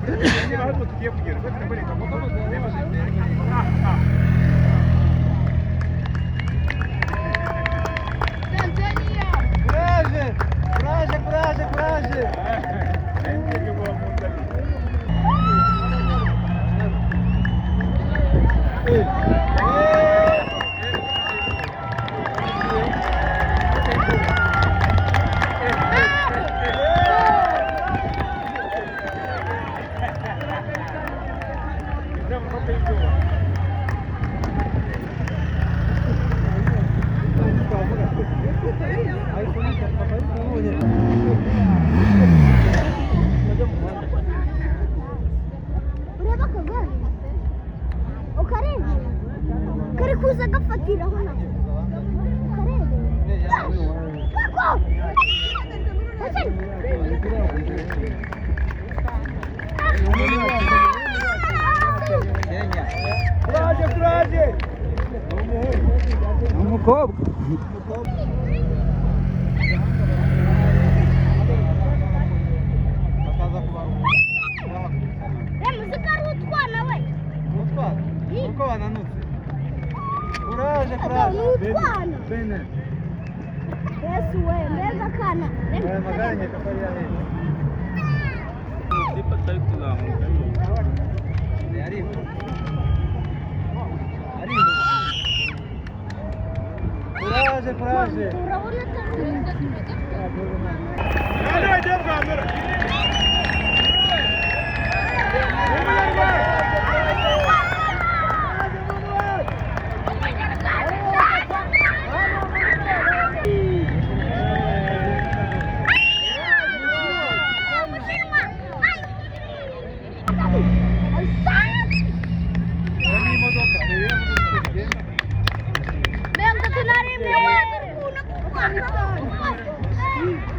Reba aho tugiye kugera. Reba. Tanzania! Courage! Courage, courage, courage! Ureba akagare ukareba kari kuza gafatiraho nako ukareba kako. Hassan! Courage, courage! Ni umukobwa. Bakaza kubaruhura. Muzika ari utwana we. Utwana? Uko bananutse. Courage, courage! Ni utwana. Bene. Yesu we, mbega akana! Aya magare nkeka ko ari ahetse. Umutipe atari kuzamuka. Ariho. Ariho. Courage, courage! Urabona atari.